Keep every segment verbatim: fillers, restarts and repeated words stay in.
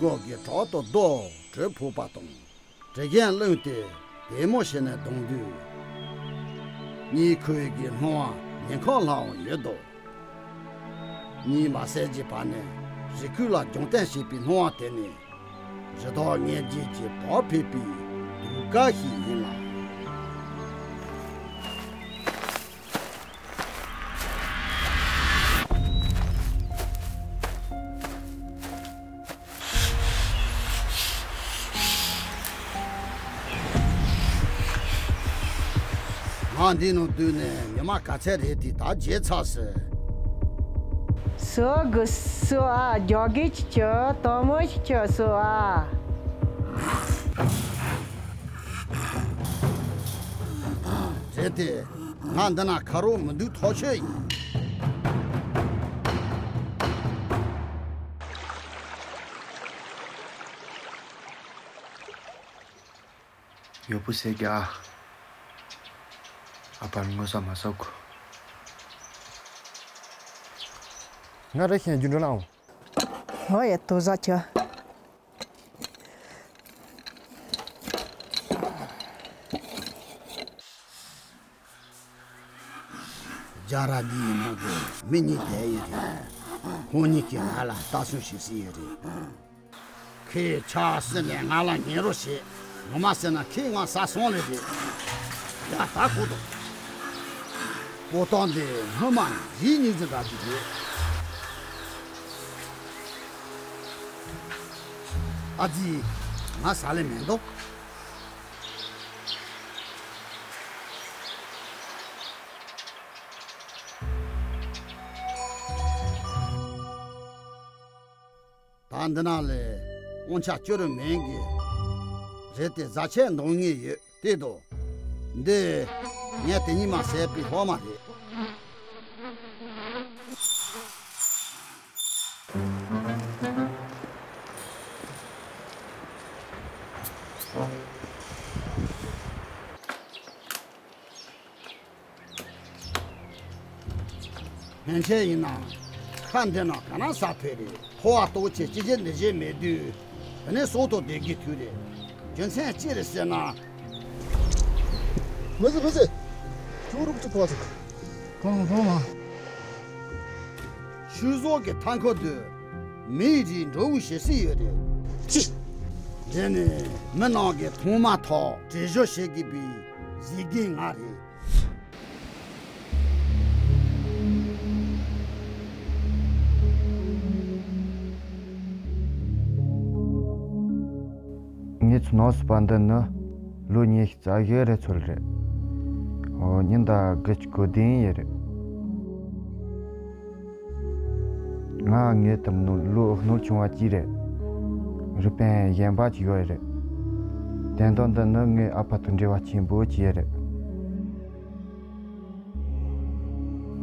སྒོ་གི་གྲོག་ཏུ་རྡོ་དྲོད་ཕོག་པ་དང་། དྲི་རྒྱན་བླངས་ཏེ་བདེ་མོ་བྱས་ནས་གདོང་དུས། གཉིད་ཁུག་གི་སྣང་བ་ཉེན་ཁ་ལའང་ཡོད་དོ། གཉིད་མ་སད་ཀྱི་བར་ནས་རི་ཁུག་ལ་རྒྱང་བསྟན་བྱེད་པའི་སྣང་བ་དེ་ནི། རི་དྭགས་ལྔ་བརྒྱ་གྱི་བག་ཕེབས་པའི་གདུགས་དཀར་ཞིག་ཡིན་ལ། ང་འདི་ནང་འདུག་ནས་ཉི་མ་ག་ཚད་རེད་དེ་ད་བརྗེད་ཚར་ཟེར། སོ་དགུ་སོ་ཨ་རྒྱག་གི་ཅི་ཅི་དོ་མོ་ཅི་ཅི་སོ་ཨ། རེད་དེ། ང་འདི་ན་ཁ་རོག་མི་འདུག་ཐག་ཆོད་ཡིན། ཡོད་པོ་ཟེར་གི་ཨ། ཨ་ཕར་ངོ་ས་མ་ཟོག་གོ། ང་རེ་ཤན་རྒྱུ་འགྲོ་ལའོ། ཧོ་ཡ་དོ་ཟ་ཆ། རྒྱ་ར་འདི་ཡིན་ནོ་དེ་མི་གཉིས་བསྡད་ཡོད་རེད། ཁོང་གཉིས་ཀྱིས་ང་ལ་ལྟ་སྲུང་བྱེད་སྲིད་ཡོད་རེད། ཁོས་ཆ་སྲིད་ནས་ང་ལ་ཉན་རོགས་བྱེད། ངོ་མ་ཟེར་ན་ཁོས་ང་ཟ་སོང་ལེ་རེད། ཡ་ད་གོ་དོ། པོ་ཏང་འདི་སྔོན་མ་རིག་ཉིན་ཙི་འདྲ་ཅིག་རེད། ཨ་ཙི། ང་ཟ་ལེ་མེད་དོ། ད་འདི་ན་ལས་དབང་ཆ་སྐྱོ་རུ་མེད་གི། རེད་དེ་བཟའ་ཆས་འདང་ངེས་ཡོད་དེ་དོ། འདི་ངས་དེ་ཉིན་མ་ཟས་པའི་ལྷག་མ་རེད། སྔན་ཆད་ཡིན་ན་ཁ་འདི་ན་ག་ན་ས་ཕེ་རེད། ཕོ་བ་ལྟོགས་ཆེ་ཅི་བྱེད་འདི་བྱེད་མེད་དུས། དེ་ནས་སོག་ཐོག་བསྡད་རྒྱུའི་དུས་རེད། རྒྱུ་མཚན་ཅི་རེད་ཟེར་ན། མི་ཟེར་མི་ཟེར། ཁྱོད་རུག་ཅིག་ཕོ་བ་ཚུགས། གང་གང་མ། ཆུ་ཟོག་གི་ཐང་ཁ་དུ་མིའི་རིགས་འགྲོ་བའི་ཞེ་སྲིད་ཡོད་རེད། ཅི། འདི་ནི་མི་ནག་གི་ཐོག་མ་ཐག་བྲེལ་བཞོ་བྱེད་དགོས་པའི་ཟས་རྒན་ང་རེད། ངེད་ཚོ་ནང་སུ་པ་འདི་ནི་ལོ་ཉི་ཤུ་རྩ་བཞི་རེ་ཚོད་རེད། ཨོ་ཉིན་ད་དགུ་བཅུ་གོ་བདུན་ཡི་རེད། ང་ངའི་དམ་ནོར་ལོ་ནོར་ཆུང་བ་གཅིག་རེད། རི་པིན་གཞན་པ་གཅིག་ཡོད་རེད། དོན་དག་འདི་ནི་ངའི་ཨ་ཕ་དང་འབྲེལ་བ་ཆེན་པོ་གཅིག་རེད།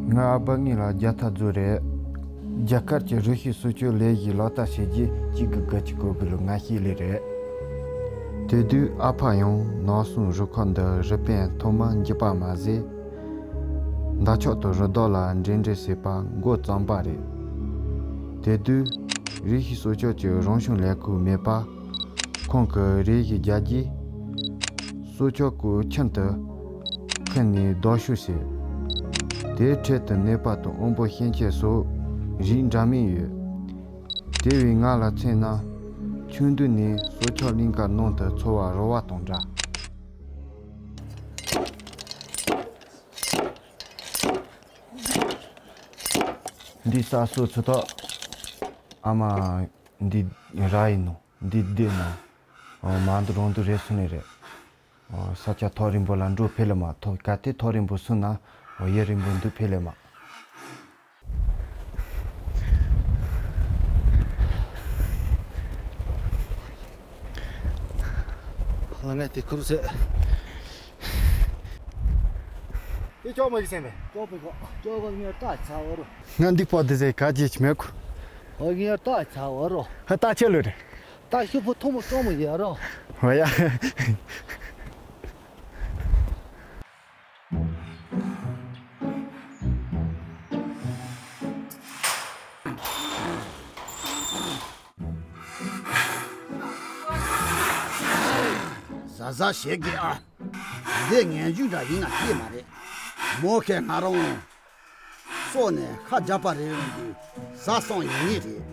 ང་ཨ་ཕ་ངེད་ལ་རྒྱ་ཐག་རྫོགས་རེད། རྒྱ་གར་གྱི་རི་ཤུལ་སྲུང་སྐྱོབ་ལས་གཞི་ལག་བསྟར་བྱས་རྗེས་གཅིག་དགུ་དགུ་བཅུ་གོ་དགུ་ལོ་ང་ཤི་ལེ་རེད། དེ་དུས་ཨ་ཕ་ཡང་ནགས་གསུམ་རུ་ཁག་འདི་རི་པིན་ཐོག་མར་འཇུག་པ་མ་ཟད། འདབ་ཆགས་དང་རི་དྭགས་ལ་འབྲེལ་འདྲིས་བྱེད་པ་འགོ་བརྩམས་པ་རེད། དེ་དུས་རི་ཤུལ་སྲུང་སྐྱོབ་ཀྱི་རང་བྱུང་ལས་ཁུངས་མེད་པ། ཁོང་གིས་རི་ཡི་རྒྱལ་རྒྱུ། སྲོག་ཆགས་ཀྱི་ཁྱིམ་དུ་འཁུར་ནས་རྡོ་ཤུ་བྱས། དེའི་འཕྲེད་དུ་ནད་པ་དང་དབང་པོ་སྐྱོན་ཅན་སོགས་རིགས་འདྲ་མིན་ཡོད། དེ་བས་ང་ལ་མཚོན་ན་ཆུང་དུས་ནས་སྲོག་ཆགས་གླིང་ག་ནང་དུ་འཚོ་བ་རོལ་བ་དང་འདྲ། འདི་ས་སོ་ཚུ་ཐོག་ཨ་མ་འདི་ར་ཡིན་ནོ། འདི་བདེ་ན། ཨོ་མ་འདི་རང་འདི་རེད་སོང་ནི་རེད། ཨོ་ས་ཆ་ཐག་རིང་པོ་ལ་འགྲོ་ཕེ་ལེ་མ་ཐོག་ག་དེ་ཐག་རིང་པོ་སོང་ན། ཨོ་ཡུན་རིང་པོ་འདུག་ཕེ་ལེ་མ། ལ་ངས་དེ་ཁུར་ཟེ། དེ་ཅོག་མ་གི་སེམས་པས། ཅོག་པའི་གོ། ཅོག་གོ་ངས་ལྟ་ཚ་བ་རོ། ང་འདི་པོ་དེ་ཟེ་ག་ཅི་ཅི་མེད་གོ། ཨོ་ངས་ལྟ་ཚ་བ་རོ། ཧ་ལྟ་ཆེ་ལོ་རེད། ད་ཤོག་བུ་ཐོག་མ་གཙང་མ་ཡོད་རོ། ཧོ་ཡ། གཟབ་གཟབ་བྱེད་དགོས་ཨ། འདི་ངན་ཇུས་འདྲ་ཡིན་ན་ཤེས་མ་རེད། མོ་ཁས་ང་རང་སོགས་ནས་ཁ་རྒྱབ་པ་རེ་རུང་གི་ཟ་སོང་ཡིན་ངེས་རེད།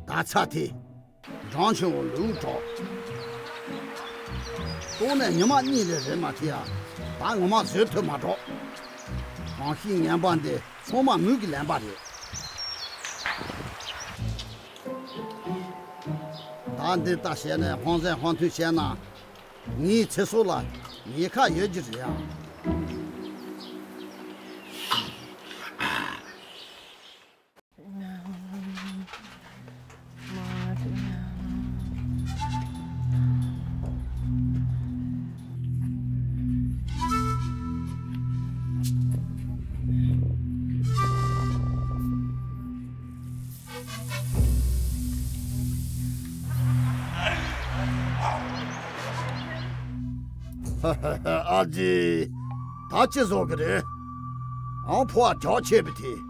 ད་ཚ་དེ། འབྲང་ཆེན་བོ་ལུག་གྲོགས། ཏོག་ནས་ཉི་མ་གཉིས་རེ་རེ་མ་ཁྲིད་ཡ། ད་ངོ་མ་བཟོད་ཐུབ་མ་གྲོགས། གང་ཤེས་ངན་པ་འདི་ཚང་མ་མོས་ཀྱི་ལན་པ་རེད། ད་འདི་ལྟ་བྱས་ནས་ཧང་ཟན་ཧང་ཐུན་བྱས་ན། ངའི་ཚེ་སྲོག་ལ་ཉེན་ཁ་ཡོད་ཀྱི་རེད་ཨང་། ཨ་ཅེ། ད་ཅི་བཟོ་གི་རེད། ཨང་ཕོ་བ་ཇག་ཆེ་བི་དེ།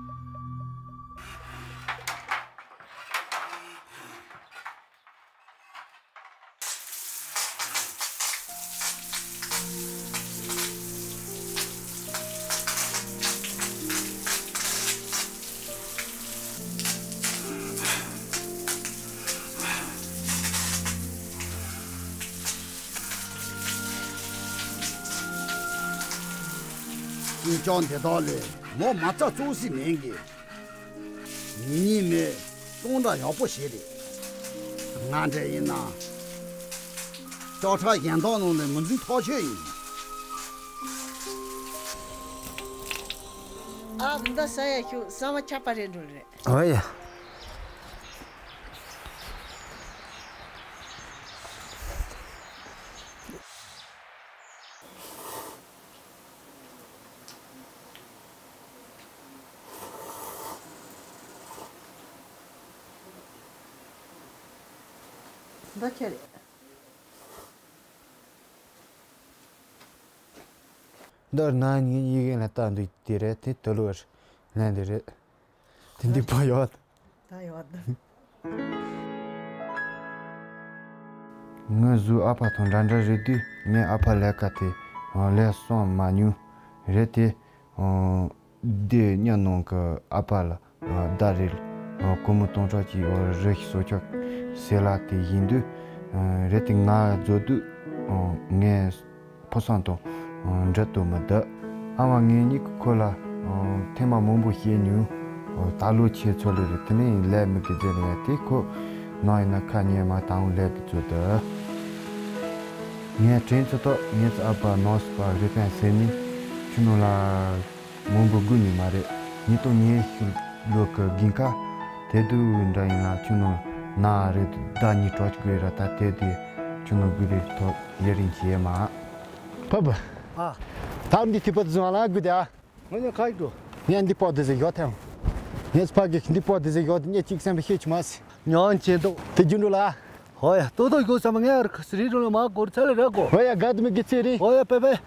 ཁྱེད་ཅག་འདི་དག་ལས་མོ་མ་རྩ་གཙོ་སྲིད་མིན་གི། ཉིན་གཉིས་མེད་གཏོང་འདྲ་ཡག་པོ་ཞིག་རེད། ང་འདྲ་ཡིན་ན། ལྕགས་ཁྲ་གཞན་དག་ནང་ནས་མི་འཛུལ་ཐག་ཆོད་ཡིན། ཨ་མདའ་ས་ཡ་ཤུ་ཟ་མ་ཆག་པ་རེད་འགྲོ་རེད། ཨོ་ཡ། འདི་ཁྱེར། འདི་ན་ནིང་ཡི་གེ་ལ་ལྟ་འདུག་དེ་རེད་དེ་དུ་ལོ་ལན་དེ་རེད། དེ་འདི་པ་ཡོད། ད་ཡོད། ངའི་གཟུགས་ཨ་ཕ་དང་འདྲ་འདྲ་རེད་དུས་ངའི་ཨ་ཕ་ལས་ཀ་དེ་ལས་སོང་མ་མྱོང་རེད་དེ། འདི་གཉའ་ནང་གི་ཨ་ཕ་ལ་ཟླ་རེར་སྒོར་མོ་སྟོང་ཕྲག་གཅིག་རེ་ཞིག་གསོག་ཆོག་ཟེར་ལ་དེ་ཡིན་དུས་རེད་དེ། ང་རྫོགས་དུས་ངས་ཕོ་བསམ་དང་འབྲལ་དུ་མི་བསྡད། ཨ་མ་ངེད་གཉིས་ཀྱི་ཁོ་ལ་ཐེངས་མ་མང་པོ་བཤད་མྱོང་། ད་ལོ་ཁྱེད་ཚོ་ལས་རེད་དེ་ནས་ལས་མི་དགེ་རྫས་ལ་ཡ་དེ་ཁོ་ནང་ཡིན་ན་ཁ་ཉན་མ་དང་ལས་དགེ་ཚོ་དུ། ངས་དྲན་ཚོད་ཐོག་ངེད་ཚོ་ཨ་ཕ་ནང་སུ་པ་རེད་པན་ཟེར་ནི་ཁྱོད་ནང་ལ། མང་པོ་དགོས་ནི་མ་རེད། ཉིས་སྟོང་ཉི་ཤུ་ལོ་གི་དགུན་ཁ་དེ་དུས་འདྲ་ཡིན་ན་ཁྱོད་ནང་ན་རེད་ཟླ་གཉིས་གྲོགས་དགོས་ར། ད་དེ་དུས་ཁྱོད་ནང་དགོས་རེད་ཐོག་ཡེ་རིང་བྱེད་མ། ཕ་བུ། ཨ། ད་འདི་ཐིགས་པ་བཟུང་ལ་དགོས་དེ་ཨ། ང་ཉོ་ཁ་ཡིག་འགྲོ། ངས་འདི་པོ་དེ་ཟིག་ཡོད་ཐལ། ངས་ཕ་གི་འདི་པོ་དེ་ཟིག་ཡོད་དེ་ངས་གཅིག་སེམས་པ་ཤེས་ཆུ་མ་སི། ཉོན་ཅན་དུ། དེ་རྒྱུ་འགྲོ་ལ། ཧོ་ཡ། ཏོ་ཏོ་གོ་ས་མ་ངའི་ཨར་ཁ་སི་རི་རོ་ལ་མ་གོར་ཚ་ལ་ར་གོ། ཧོ་ཡ། ག་དུ་མི་གི་ཚེ་རི། ཧོ་ཡ། པེ་པེ།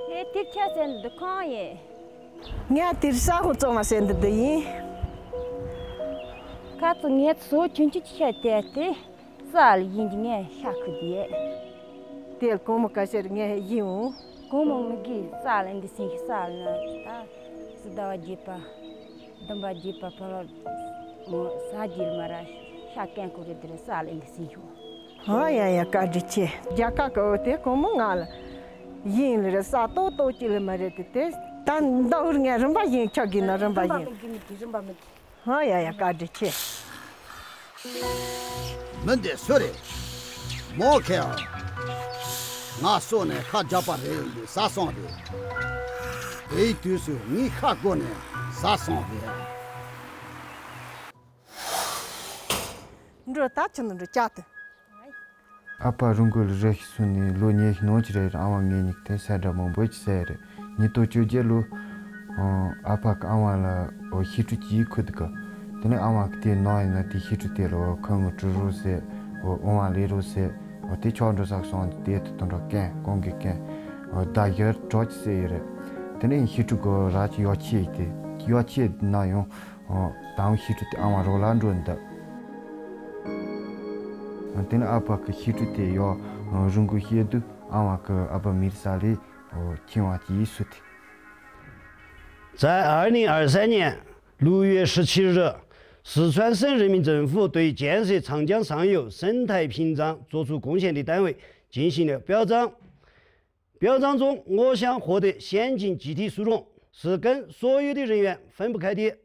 ངས་དེར་ཁྱེད་ཟེར་འདི་གང་ཡིན། ངས་དེར་ས་ཧོ་བཙོང་བ་ཟེར་འདི་འདི་ཡིན། ཁ་ཚོ་ངས་ཚོ་ཆུང་ཆུང་ཅིག་བཤད་དེ་དེ་ས་ལ་ཡིན་གྱི་ངས་ཤ་ཁུ་དེ། དེ་ལ་གོང་མོ་ཀ་ཤེར་ངས་ཡིན་འོང་། གོང་མོ་མི་གི་ས་ལ་འདི་སེང་གི་ས་ལ་ན་ད་སི་ཟླ་བ་བརྒྱད་པ། དུམ་པ་རྒྱས་པ་ཕ་ལོ་མོ་ས་རྒྱུད་མ་ར་ཤ་ཀན་ཀོ་རེ་དེ་རེ་ས་ལེ་འདི་སིན་ཤོ། ཧ་ཡ་ཡ་བཀའ་དྲིན་ཆེ། རྒྱ་གར་གི་འོ་དེ་གོང་མོ་ང་ལ་ ཡིན་ལ་རེད། ས་ཏོག་ཏོག་གཅིག་ལ་མ་རེད་དེ། དེ་ད་ཟླ་བོར་ངས་རིན་པ་ཡིན་ཆོག་གི་ན་རིན་པ་ཡིན། རིན་པ་མི་འདུག་རིན་པ་མི་འདུག་ཧ་ཡ་ཡ། བཀའ་དྲིན་ཆེ། མི་འདི་སུ་རེད། མོ་ཁེ་ཨ། ང་སོ་ནས་ཁ་རྒྱབ་པ་རེད་འདི་ཟ་སོང་རེད། དེའི་དུས་སུ་ངའི་ཁ་སྒོ་ནས་ཟ་སོང་རེད། འགྲོ་ད་ཁྱོད་ནི་འགྲོ་བྱ་དུ། ཨ་ཕ་རུང་གོ་ལ་རེ་ཞིག་སོང་ནས་ལོ་ཉི་ཤུ་ནང་ཅི་རེད། ཨ་མ་ངེད་གཉིས་དེ་ས་འདྲ་མང་པོ་ཅི་ཟེར་རེད། ཉིས་སྟོང་བཅོ་བརྒྱད་ལོ། ཨ་ཕ་གི་ཨ་མ་ལ་འོ་ཤི་ཁྲུ་གཅིག་ཁུ་དུ་ག་དེ་ནས་ཨ་མ་གི་དེ་ནང་ཡིན་ན་དེ་ཤི་ཁྲུ་དེ་ལ་འོ་ཁ་ངོ་ཀྲུ་རུ་ཟེར། འོ་ཨོ་མ་ལེ་རུ་ཟེར། འོ་དེ་ཆོག་འགྲོ་ས་སོང་དེ་དུ་དུ་འགྲོ་གན་གོང་གི་གན། འོ་ད་ཡར་གྲོགས་ཅི་ཟེར་ཡོད་རེད། དེ་ནས་ཤི་ཁྲུ་གོ་ར་ཅི་ཡོ་ཆེ་དེ་ཡོ་ཆེ་ན་ཡང་། ཨོ། དང་ཤི་ཁྲུ་དེ་ཨ་མ་རོགས་ལ་འགྲོ་འདུག་དེ་ནས་ཨ་ཕ་གི་ཤི་ཁྲུ་དེ་ཡོ་རུང་གུ་ཤེས་དུས་ཨ་མ་གི་ཨ་ཕ་མིར་ས་ལི་ཨོ་ཁྱིམ་བ་ཅི་སུ་དེ། 在二零二三年六月十七日，四川省人民政府对建设长江上游生态屏障作出贡献的单位进行了表彰。 表彰中，我乡获得先进集体殊荣，是跟所有的人员分不开的。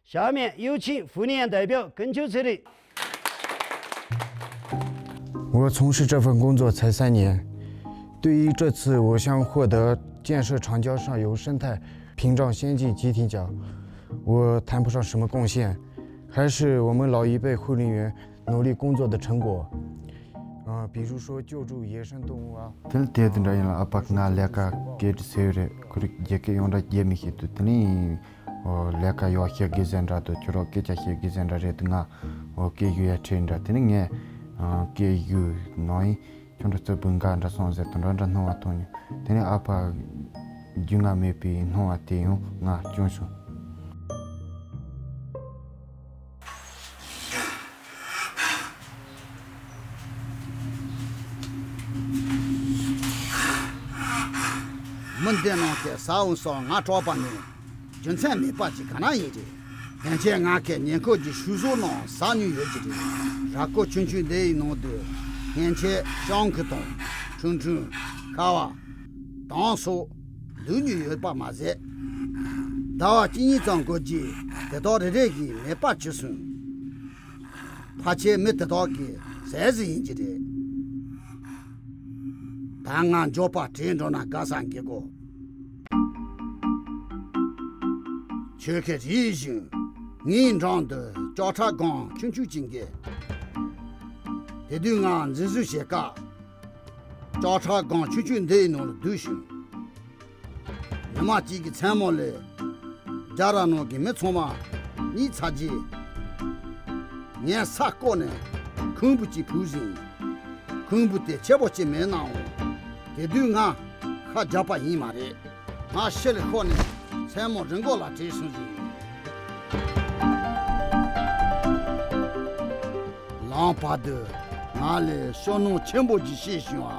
下面有请妇联代表耕秋策略。我从事这份工作才三年，对于这次我乡获得建设长江上游生态屏障先进集体奖，我谈不上什么贡献，还是我们老一辈护林员努力工作的成果。 啊，比如说救助野生动物啊。 དེ་ནི་དེ་དུ་འདྲ་ཡིན་ལ་ཨ་ཕ་ང་ལས་ཀ་སྐད་དུ་ཟེར་རེད། ཁོ་རིག་རྒྱལ་སྐད་ཡོངས་འདྲ་རྒྱལ་མི་ཤེས་དུས་དེ་ནི་ཨོ་ལས་ཀ་ཡོ་ཤེས་དགེ་ཟེར་འདྲ་དུ་ཁྱོད་རོགས་སྐད་ཆ་བཤད་དགེ་ཟེར་འདྲ་རེད་དུ་ང་ཨོ་སྐད་ཡུ་ཡ་ཁྲེལ་འདྲ་དེ་ནི་ངས་ཨ་སྐད་ཡུ་ནང་ཡིན། ཁྱོད་འདྲ་རྩ་བུན་ག་འདྲ་སོང་ཟེར་དུ་འདྲ་འདྲ་སྣང་བ་མཐོང་མྱོང་། དེ་ནི་ཨ་ཕ་རྒྱུས་མངའ་མེད་པའི་སྣང་བ་དེ་ཡང་ང་བྱུང་སོང་། མི་འདི་ནང་གི་ས་འོང་སོགས་ང་གྲོགས་པ་ནི་རྒྱུ་མཚན་མེད་པ་ཅིག་ག་ན་ཡིན་རེད། སྔན་ཆད་ང་གི་ཉེ་འཁོར་གྱི་ཤུལ་བཟོ་ནང་ས་ཉུལ་ཡོད་ཀྱི་རེད། ར་སྐོར་ཆུང་ཆུང་འདི་ཡི་ནང་དུ་སྔན་ཆད་སྤྱང་ཀི་དང་ཁྲུང་ཁྲུང་ཁ་བ་དང་སོགས་ལུག་ཉུལ་ཡོད་པ་མ་ཟད། ཟླ་བ་གཅིག་གཉིས་ཙམ་འགོར་རྗེས་དེ་དག་རེ་རེ་བཞིན་མེད་པ་བྱས་སོང་། ཕལ་ཆེར་མི་དེ་དག་གི་ཟས་ཟིག་ཡིན་གྱི་རེད། ད་ང་མགྱོགས་པ་བྲོས་འགྲོ་ན་དགའ་ས་འགི་གོ། ཁྱོད་ཀྱི་རེ་བཞིན་ངའི་འགྲམ་དུ་ལྕགས་ཁྲ་སྒང་ཆུང་ཆུང་ཅིག་འགི། དེ་དུས་ང་འཛིན་བཟུང་བྱེད་སྐབས། ལྕགས་ཁྲ་སྒང་ཆུང་ཆུང་འདིའི་ནང་ལ་བསྡུས་ཤིང་། ཉི་མ་གཅིག་གི་མཚན་མོ་ལ། རྒྱ་ར་ནང་གི་མི་ཚང་མ་གཉིད་ཚར་རྗེས། ངས་ས་བརྐོས་ནས་ཁུང་བུ་གཅིག་ཕུབ་ཟིན། ཁུང་བུ་དེ་ཆེ་པོ་ཅིག་མེད་ནའང་། དེ་དུས་ང་ཁ་རྒྱབ་པ་ཡིན་མ་རེད། ང་ཤི་ལ་ཤོར་ནས་མཚན་མོ་རི་མགོ་ལ་བྲོས་སོང་ཟིན། ལམ་བར་དུ་ང་ལ་ཤོར་སྣང་ཆེན་པོ་ཅིག་སྐྱེས་བྱུང་བ།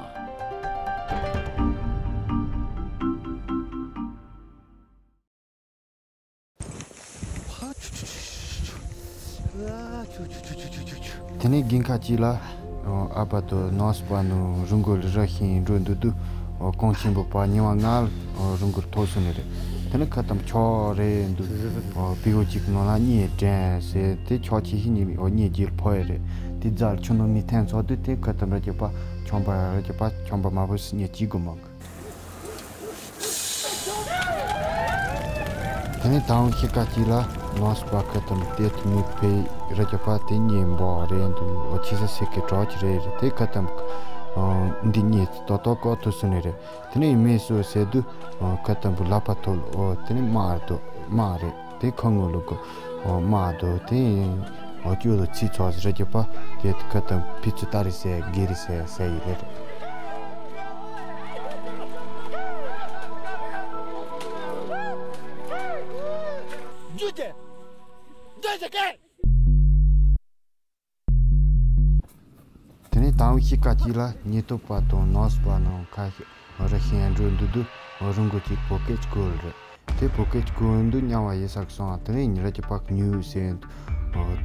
དེ་ནས་དགུན་ཁ་གཅིག་ལ་ཨ་ཕ་དང་ནང་སུ་པ་ནང་རི་མགོ་ལ་རི་ཤིང་འགྲོ་འདུག་དུས་གངས་ཆེན་པོ་བར་ཉི་མ་ལྔ་རི་མགོར་ཐོག་སོང་ནི་རེད། དེ་ནས་ཁ་ཐམ་ཆོག་རེད་འདུག་བེའུ་གཅིག་ནང་ལ་གཉིས་དྲན་ཟེར་དེ་ཆོག་ཆེ་ཤི་ཉི་མའི་གཉིས་རྗེས་ཕོ་ཡི་རེད། དེ་རྫ་ཆུ་ནང་མི་ཐན་ཚོགས་དུས་དེ་ཁ་ཐམ་ར་རྒྱབ་པ་ཆོམ་པ་ར་རྒྱབ་པ་ཆོམ་པ་མ་བུ་སི་ཉེ་གཅིག་དགོས་མང་། དེ་ནས་དང་ཤི་ཀ་གཅིག་ལ་ནོ་སི་པ་ཁ་ཐམ་དེ་ཐུ་མི་ཕེ་ར་རྒྱབ་པ་དེ་གཉིས་འབོ་རེད་འདུག་ཨོ་ཆི་ས་སེ་གི་གྲོགས་ཀྱི་རེད་རེད། དེ་ཁ་ཐམ་འདི་གཉིས་ཏོ་ཏོ་ཀོ་ཐུ་སུ་ནི་རེད། དེ་ནས་མེ་སོ་ཟེར་དུས་ཁ་ཐམ་བུ་ལ་པ་ཐོལ་ཨོ་དེ་ནས་མ་རེད་དོ་མ་རེད། དེ་ཁ་ངོ་ལུ་གོ་མ་དོ་དེ་ཨོ་ཅོ་དོ་ཚི་ཚོ་ཟེར་རྒྱུ་པ་དེ་ཁ་ཐམ་ཕི་ཚུ་ཏ་རི་སེ་གི་རི་སེ་སེ་ཡི་ལེ་རེད། རྒྱུ་ཅེ། རྒྱུ་ཅེ་ཀེ། དེ་ནས་དང་ཤི་ཀ་གཅིག་ལ་ཉེ་ཐོབ་པ་དང་ནོ་སི་པ་ནང་ཁ་ཤས་རི་ཤན་འགྲོ་འདུག་དུས་རི་མགོ་གཅིག་བོད་སྐད་སྐོར་རེད། དེ་བོད་སྐད་སྐོར་འདུག་མཉམ་པ་ཡིན་ས་སོང་། དེ་ནས་ཉི་ར་གྱི་པགས་ཉུལ་ཟེར་འདུག་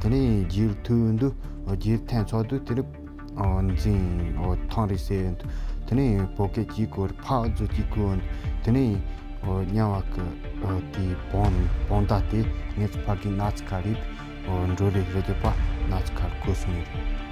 དེ་ནས་རྒྱུད་ཐུག་འདུག་རྒྱུད་ཐན་ཚོགས་འདུག་དེ་ནས་འཛིན་ཐང་རེད་ཟེར་འདུག་དེ་ནས་བོད་སྐད་གཅིག་གོ་ཕར་རྫོགས་གཅིག་གོ། དེ་ནས་ཨོ་རྙིང་བ་གི་ཨོ་དེའི་བོང་བོང་བདག་དེ་ངེད་ཚོ་ཕ་གི་ནགས་ཚལ་ཁ་རིབ་ཨོ་འགྲོ་རེ་རེ་རྒྱབ་པ་ནགས་ཚལ་ཁར་བཀོད་སོང་ཡོད།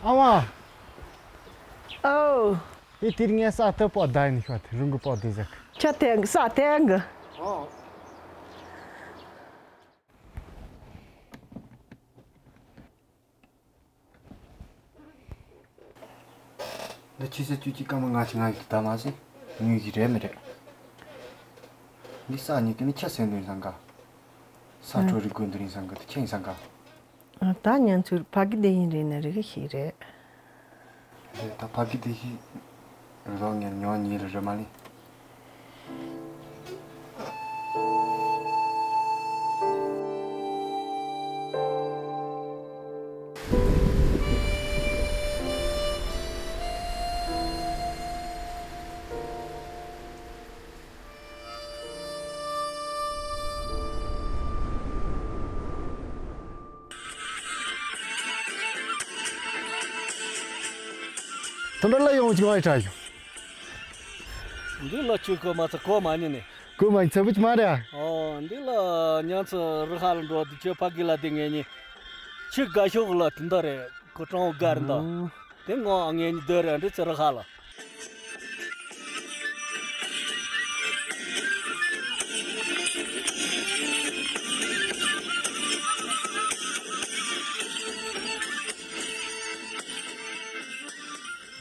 ཨ་མ། ཨོ། ཨེ་དེ་རིང་ངས་ས་ཐོབ་པོ་བདའ་ཡིན་ཤོག་དེ་རིང་གི་པོ་དེ་ཟེར། ཆ་ཐེང་ས་ཐེང་གི། ཨོ། འདི་ཕྱི་ཚེས་བཅུ་གཅིག་སྐར་མ་ལྔ་བཅུ་ང་ཡིག་ད་མ་ཟིན་ངུས་ཀྱི་རེད་མི་རེད། འདི་ས་ཉིད་དེ་ནི་ཁྱི་སེང་འདུག་ཡིན་སང་ག་ས་ཁྲོ་རི་དགོན་འདུག་ཡིན་སང་ག་དེ་ཁྱི་ཡིན་སང་ག་ད་ཉན་ཚུལ་ཕ་གི་བསྡད་ཡིན་རེད་ན་རི་གི་ཞིག་རེད། རེད་ད་ཕ་གི་བསྡད་ཤིག་རོགས་ངན་ཉོ་ཉིད་རེད་མ་ལི། དོན་དག་ལ་ཡོང་ཅིག་ང་ཡི་གྲྭ་ཡོང་། འདི་ལ་ཆུ་ཁོ་མ་ཚ་ཁོ་མ་ཉན་ནི། ཁོ་མ་ཚ་བུ་ཅི་མ་རེད་ཨ། ཨོ་འདི་ལ་ཉང་ཚ་རི་ཧ་ལ་འགྲོ་དུ་ཆོས་ཕ་གི་ལ་དེ་ངེད་གཉིས་ཆུ་དགའ་ཤོག་ལ་དེ་འདྲ་རེད། ཁོ་གྲོང་བོ་དགའ་རེད་འདུག་དེ་ངོ་ངེད་གཉིས་སྡོད་རེད་འདྲི་ཚེ་རི་ཧ་ལ།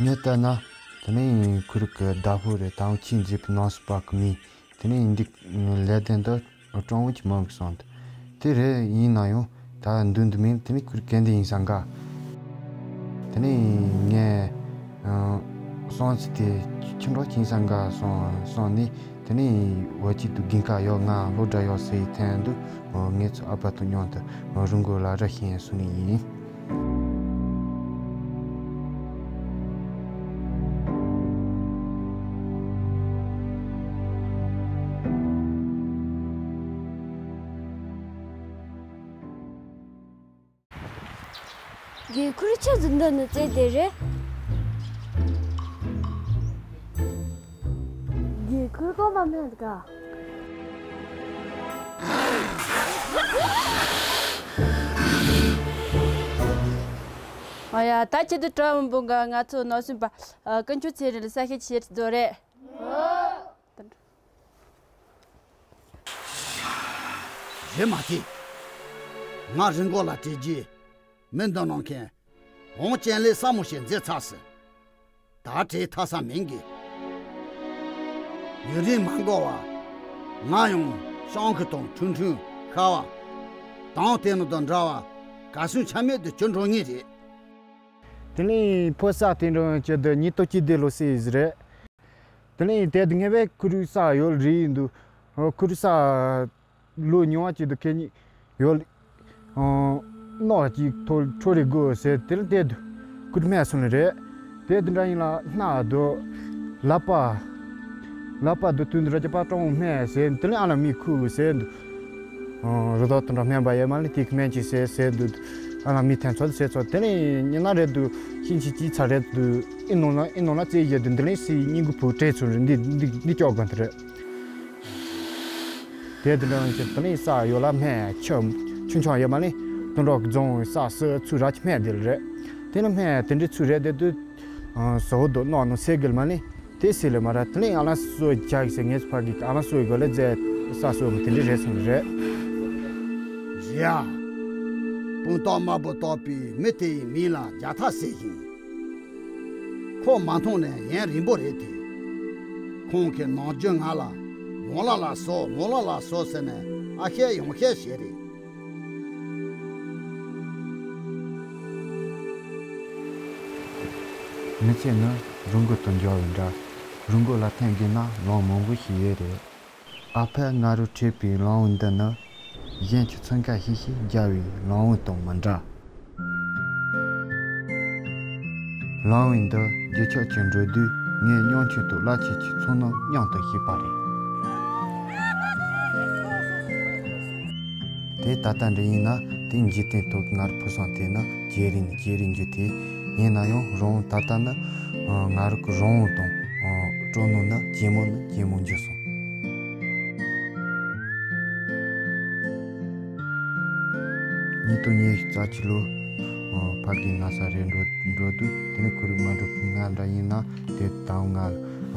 ངས་ལྟ་ན་དེ་ནས་ཁུ་རུ་གི་ཟླ་ཕོག་རེད་དང་ཁྱིས་མཛེས་པའི་ནང་སུ་པ་གི་མི། དེ་ནས་འདི་ལས་དོན་དུ་སྤྲང་བོ་ཅིག་མང་གི་སོང་། དེ་རེད་ཡིན་ན་ཡང་ད་འདུག་འདུག་མིན་དེ་ནས་ཁུར་གན་དེ་ཡིན་སང་ག་དེ་ནས་ངས་སོང་ཚེ་དེ་ཁྱི་འགྲོ་ཁྱིན་སང་ག་སོང་སོང་ནས་དེ་ནས་འོ་ཅིག་ཏུ་དགུན་ཁ་ཡོད་ང་སློབ་གྲྭ་ཡོད་ཟེར་ཡི་ཐན་དུ་ངེད་ཚོ་ཨ་ཕ་དང་མཉམ་དུ་རི་མགོ་ལ་ར་ཤིང་སོང་ནས་ཡིན། གི་ཁུར་ཆ་ཟིན་འདོད་ནི་ཙེ་དེ་རེད། གི་ཁུར་གོ་མ་མེད་ག་ཨ་ཡ་ད་ཁྱེད་དུ་གྲོགས་མི་འབུང་ག་ང་ཚོ་ནོར་སྲིན་པ་ཀུན་སྤྱོད་ཚེ་རིང་ལ་ས་ཤེད་ཆེ་རེད་རེད། རེད་མ་ཐེ། ང་རི་མགོ་ལ་བྲེལ་རྗེས་མི་འདུག་ནང་མཁན་འོང་ཅན་ལས་ས་མོ་ཞིག་མཛད་ཚར་སི། ད་བྲེལ་ཐ་ས་མིན་གི། ཡུན་རིང་མ་འགོར་བ་ང་ཡང་ཤང་ཁུ་དང་ཁྲུང་ཁྲུང་ཤ་བ་དང་དེ་ནོ་དང་འདྲ་བ་ག་སུན་ཆ་མེད་དུ་གྱུར་འགྲོ་ངེས་རེད། དེ་ནས་ཕོ་ས་དེ་འགྲོ་ཡོང་ཆེད་དུ་ཉིས་སྟོང་གཅིག་དེ་ལོ་སྲིད་རེད། དེ་ནས་དེ་ངེས་པའི་ཁུ་རུ་ས་ཡོད་རེད་འདུག་ཁུ་རུ་ས་ལོ་ཉུང་བ་ཅིག་ཏུ་ཁེ་ཉིད་ཡོད། ནོ་ཅིག་ཐོ་ཁྲོ་རེ་དགོས་ཟེར་དེ་ལ་དེ་དུ་ཁུ་རུ་སྨད་སོང་ནི་རེད། དེ་དུ་འདྲ་ཡིན་ལ་སྣ་དུ་ལབ་པ། ལབ་པ་དུ་དུ་འདི་ར་ཅི་པ་ཀྲོང་སྨད་ཟེར་དེ་ལ་ཨ་ལ་མི་ཁུ་ཟེར་འདུག་རུ་དོག་དུ་འདྲ་སྨན་པ་ཡོད་མ་ལ་དེ་ཁུ་སྨན་ཅིག་ཟེར་ཟེར་འདུག་ཨ་ལ་མི་ཐན་ཚོད་ཟེར་ཚོད་དེ་ལ་ཉི་ན་རེད་འདུག་ཤིན་ཅི་ཅི་ཚ་རེད་འདུག་ཨི་ནོ་ལ་ཨི་ནོ་ལ་རྩེ་ཡོད་འདུག་འདི་ལ་སི་སྙིང་གི་བུ་སྤྲད་ཚུལ་འདི་འདི་འདི་སྐྱོག་གོ་འདི་རེད། དེ་དུ་འདྲ་ཅི་དེ་ལ་ས་ཡོད་ལ་སྨད་ཆུ་ཆུ་ཆུང་ཡོད་མ་ལ་དུ་འགྲོ་རྫོང་ས་སི་ཚུ་ར་ཅི་སྨད་འདི་ལ་རེད། དེ་ལ་སྨད་དེ་འདྲའི་ཚུ་རེད་དེ་དུ་ཟོ་དུ་ནོ་ནོ་སེ་གིལ་མ་ལ། དེ་སྲིད་ལས་མ་ར་དེ་ལས་ཨ་ལ་སོ་རྒྱག་ཟེར་ངེས་སུ་ཕ་གི་ཨ་ལ་སོ་གོ་ལ་རྫས་ས་སོ་གོ་དེ་འདྲ་རེད་སོང་རེད། རེད་ཨ། སྤུངས་རྟོགས་དམར་པོ་གཏོགས་པའི་མི་དེ་ཡི་མིང་ལ་རྒྱ་ཐག་ཟེར་ཞིང་། ཁོ་མ་མཐོང་ནས་ཡུན་རིང་པོ་རེད་དེ། ཁོང་གི་ནམ་རྒྱུན་ང་ལ་མོ་ལ་ལ་སོ་མོ་ལ་ལ་སོ་ཟེར་ནས་ཨ་ཤད་ཡོང་ཤད་བྱེད་རེད། མི་ཚེ་ནི་རི་མགོ་དང་འདྲ་བའི་འདྲ། རི་མགོ་ལ་ཐོན་དགོས་ན་ལམ་མང་པོ་ཞིག་ཡོད་རེད། ཨ་ཕས་ང་རུ་ཁྲིད་པའི་ལམ་འདི་ནི་གཞན་གྱི་ཚོན་ཁ་ཤིག་ཤིག་རྒྱབ་པའི་ལམ་དང་མི་འདྲ། ལམ་བུ་འདི་རྒྱུན་ཆད་ཀྱིས་འགྲོ་དུས་ངས་སྙིང་ཁྱོད་དང་རླབས་ཆེན་གྱི་ཚོར་སྣང་མཉམ་དུ་ཤེས་པ་རེད། དེ་ད་ལྟ་འདྲ་ཡིན་ན་དེ་འཇིག་རྟེན་ཐོག་ང་རང་ཕུགས་བསམ་དེ་ནི་ཇེ་རིང་ནས་ཇེ་རིང་འགྱུར་ཏེ། ཡིན་ན་ཡང་རང་དབང་ད་ལྟ་ནི་ང་རང་གི་རང་དབང་དང་སྤྲོ་སྣང་ནི་ཇེ་མང་ནས་ཇེ་མང་འགྱུར་སོང་། ཉིས་སྟོང་ཉི་ཤུ་རྩ་གཅིག་ལོ། ཨ། ཕ་གི་ན་ཚ་རེད་འགྲོ་འགྲོ་དུས། དེ་ནས་ཁོ་རང་མ་འགྲོ་གི་སྔ་འདྲ་ཡིན་ན་དེ་དང་ང་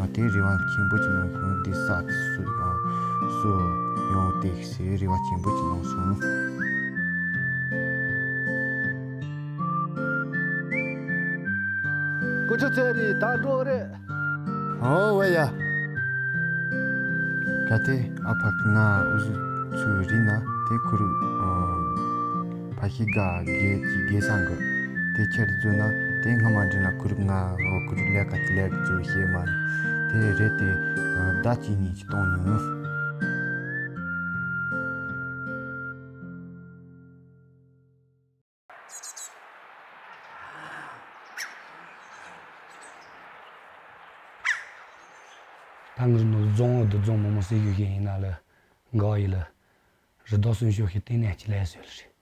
ཨ་དེ་རེ་བ་ཆེན་པོ་ཅིག་གནང་སོང་། འདི་ས་དེ་སུ་ཨ་སུ་ཡོང་དེ་ཟེར་རེ་བ་ཆེན་པོ་ཅིག་གནང་སོང་། ཀུ་ཅོ་ཚེ་རིང་ད་འགྲོ་རེད། ཨོ་ཝེ་ཡ། གལ་ཏེ་ཨ་ཕ་གི་ང་འུ་ཚོ་ཚུར་རིག་ན་དེ་ཁོ་རང་ཨ་ཕ་ཤི་དགའ་དགེ་ཅིག་དགེ་སང་གི་དེ་ཁྱེར་འཛུལ་ན་དེ་སྔ་མ་འདྲི་ན་ཁོ་རང་ང་ཨོ་ཁོ་རང་ལས་ཀ་དེ་ལས་ཀ་ཚུར་བྱེད་མ་རེད། དེ་རེད་དེ་ཨ་ཟླ་གཅིག་གཉིས་ཅིག་གཏོང་མྱོང་། ད་ངར་ནོར་རྫོང་འོག་ཏུ་རྫོང་མང་པོ་ཟེར་ཡོད་མཁན་ཡིན་ན་ལ་འགའ་ཡིན་ལ་རི་དྭགས་སྲུང་སྐྱོབ་ཀྱི་ལྟེ་གནས་ཅིག་ལས་བཟོས་ལ་རེད།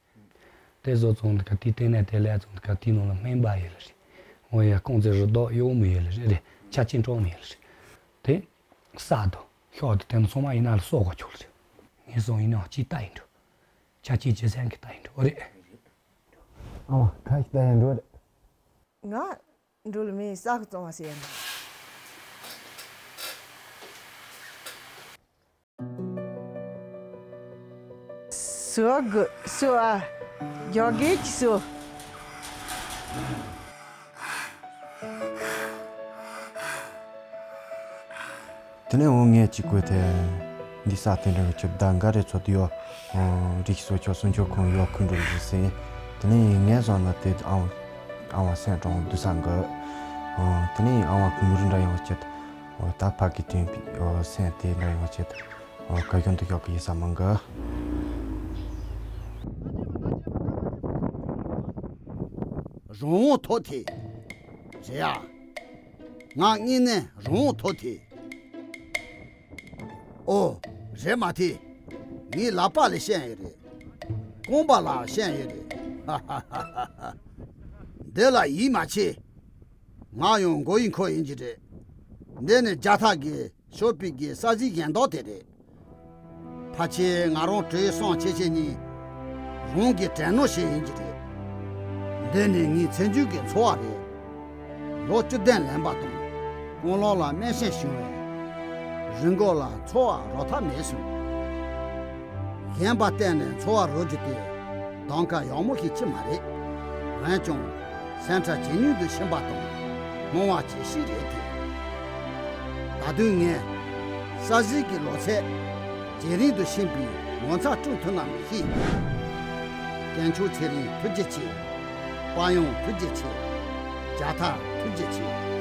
དེ་བཟོ་ཙང་དུ་ག་དེའི་ལྟེ་གནས་དེ་ལས་ཙང་དུ་ག་དེའི་ནང་ལ་སྨན་པ་ཡོད་ལ་རེད། འོ་ཡ་ཁོང་ཚོའི་རི་དྭགས་གཡོག་མི་ཡོད་ལ་རེད་རེད། ཆ་རྐྱེན་གྲོགས་མི་ཡོད་ལ་རེད། དེ་ས་དང་ཤོག་དང་དེ་ཚོ་ཚང་མ་ཡིན་ན་ལ་གསོག་གོ་ཆོག་ལ་རེད། ངས་སོང་ཡིན་ནའང་ཅིག་ལྟ་ཡིན་འགྲོ། ཆ་རྐྱེན་ཅི་ཟེར་གི་ལྟ་ཡིན་འགྲོ་རེད། ཨ་མ་ཁ་ཞིག་ལྟ་ཡིན་འགྲོ་རེད། ང་འགྲོ་ལ་མི་ས་གི་བཙོང་བ་ཟེར་ཡ་ན། སུ་གི་སུ་ཨ། རྒྱག་གེ་གི་སུ། དེ་ནས་འོ་ངས་གཅིག་གོ་དེ། འདི་ས་དེ་འདྲ་གི་ཆུ་ཟླ་འགའ་རེ་ཚོ་དུ་ཡོ། རིགས་སོ་ཆོ་སུན་ཆོ་ཁོང་ཡོ་ཁུན་འགྲོ་རེད་ཟེར། དེ་ནས་ངས་བཟོ་ན་དེ་ཨང་ཨང་བ་སེང་གྲོང་དུ་ས་འགོ། དེ་ནས་ཨང་བ་ཁུ་མུར་འདྲ་ཡོང་ཆེད། ད་ཕ་གི་དོན་པའི་སེང་དེ་འདྲ་ཡོང་ཆེད། ཨོ། ག་གྱོན་དུ་ཤོག་གི་ཡིན་ས་མང་གི། རང་དབང་ཐོབ་ཐེ། རེད་ཡ། ང་དངོས་གནས་རང་དབང་ཐོབ་ཐེ། ཨོ། རེད་མ་ཐེ། ངའི་ལག་པ་ལ་ཤན་ཡོད་རེད། རྐང་པ་ལ་ཤན་ཡོད་རེད། ཧ་ཧ་ཧ་ཧ། འདི་ལ་ཡིད་མ་ཆེས། ང་ཡང་མགོ་ཡི་འཁོར་ཡིན་གྱི་རེད། འདི་ནི་རྒྱ་ཐག་གི་ཤོག་པའི་གི་ས་གཞིའི་གཞན་དག་དེ་རེད། ཕལ་ཆེར་ང་རང་བྲེ་སྲང་ཆེ་ཆེ་གཉིས་རང་གི་དྲན་ནོ་ཞིག་ཡིན་གྱི་རེད། འདི་ནི་ངའི་ཚེ་མཇུག་གི་འཚོ་བ་རེད། ལོ་བཅུ་བདུན་ལོན་པ་དང་རྐང་ལག་ལ་སྨན་ཤན་བྱུང་བས། རི་མགོ་ལ་འཚོ་བ་རོལ་ཐབས་མེད་སོང་། གཞན་པ་བསྟེན་ནས་འཚོ་བ་རོལ་རྒྱུ་དེ་གདམ་ག་ཡག་མོ་ཞིག་ཅི་མ་རེད། འོན་ཀྱང་། སེམས་ཁྲལ་ཇེ་ཉུང་དུ་ཕྱིན་པ་དང་སྣང་བ་ཇེ་ཞིག་རེད་དེ། ད་དུང་ངས་ས་གཞི་གི་ལོ་ཚད་ཇེ་རིང་དུ་ཕྱིན་པའི་ངོ་མཚར་སྤྲོད་ཐུབ་ན་མི་ཤེས། དཀོན་མཆོག་ཚེ་རིང་ཐུགས་རྗེ་ཆེ། དཔལ་ཡོན་ཐུགས་རྗེ་ཆེ། རྒྱ་ཐག་ཐུགས་རྗེ་ཆེ།